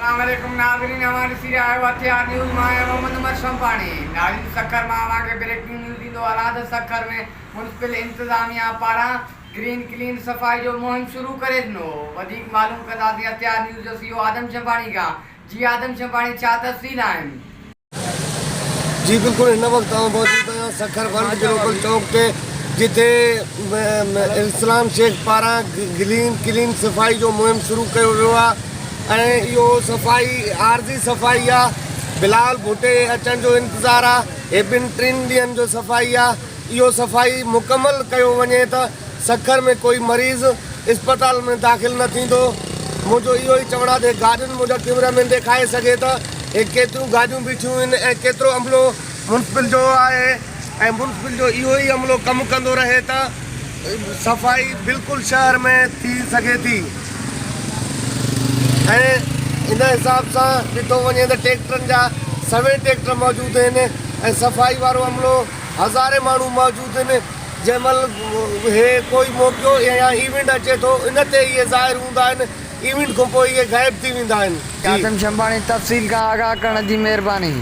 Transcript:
اسلام عليڪم ناظرين اوهان ڏسي رهيا آهيو هٿيار نيوز مان آهيان محمد عمر شمپاڻي ناظرين سکر مان اوهان کي بريڪنگ نيوز ڏيندو هلان ته سکر ۾ ميونسپل انتظاميا پاران گرين ڪلين صفائي جو مهم شروع ڪري ڏنو وڌيڪ معلوم ڪنداسين هٿيار نيوز جو سي او آدم شمپاڻي کان جي آدم شمپاڻي ڇا تفصيل آهن. جي بلڪل هن وقت آئون موجود آهيان سکر ورلڊ گلوبل چوڪ تي جتي ارسلان شيخ پاران گلين ڪلين صفائي جو مهم شروع ڪيو ويو آهي ۽ اهو صفائي عارضي صفائي آهي بلال ڀٽي اچڻ جو انتظار آهي هي ٻن ٽن ڏينهن جو صفائي آهي اهو صفائي مڪمل ڪيو وڃي ته سکر ۾ ڪوئي مريض اسپتال ۾ داخل نه ٿيندو. منهنجو اهو ئي چوڻ آهي ته هي گاڏين منهنجا ڪيمرا مين ڏيکاري سگهي ته هي ڪيتريون گاڏيون بيٺيون آهن ۽ ڪيترو عملو ميونسپل جو آهي ۽ ميونسپل جو اهو ئي عملو ڪم ڪندو رهي ته صفائي بلڪل شهر ۾ ٿي سگهي ٿي ۽ ان حساب سان ڏٺو وڃي ته ٽيڪٽرن جا سوين ٽيڪٽر موجود آهن ۽ صفائي وارو عملو هزارين ماڻهو موجود آهن. جنهن مهل هي ڪوئي موقعو يا ايونٽ اچي ٿو ان تي اهي ظاهر هوندا آهن ايونٽ کان پوء اهي غائب ٿي ويندا آهن. جي. قاسم شنباڻي تفصيل کان آگاهه ڪرڻ جي مهرباني.